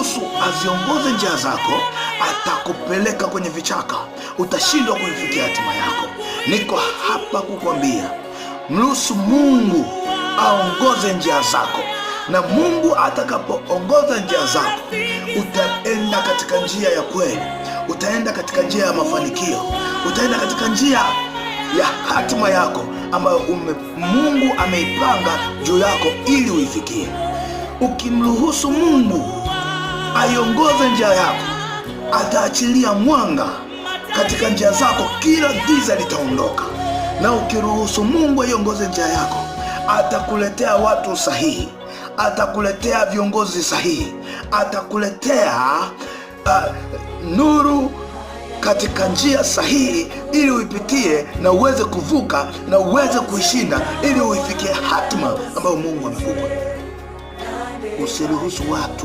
Ukimruhusu aziongoze njia zako, atakupeleka kwenye vichaka, utashindwa kuifikia hatima yako. Niko hapa kukwambia, mruhusu Mungu aongoze njia zako, na Mungu atakapoongoza njia zako, utaenda katika njia ya kweli, utaenda katika njia ya mafanikio, utaenda katika njia ya hatima yako ambayo Mungu ameipanga juu yako ili uifikie. Ukimruhusu Mungu aiongoze njia yako, ataachilia mwanga katika njia zako, kila giza litaondoka. Na ukiruhusu Mungu aiongoze njia yako, atakuletea watu sahihi, atakuletea viongozi sahihi, atakuletea nuru katika njia sahihi ili uipitie na uweze kuvuka na uweze kuishinda ili uifikie hatima ambayo Mungu amekupa. Usiruhusu watu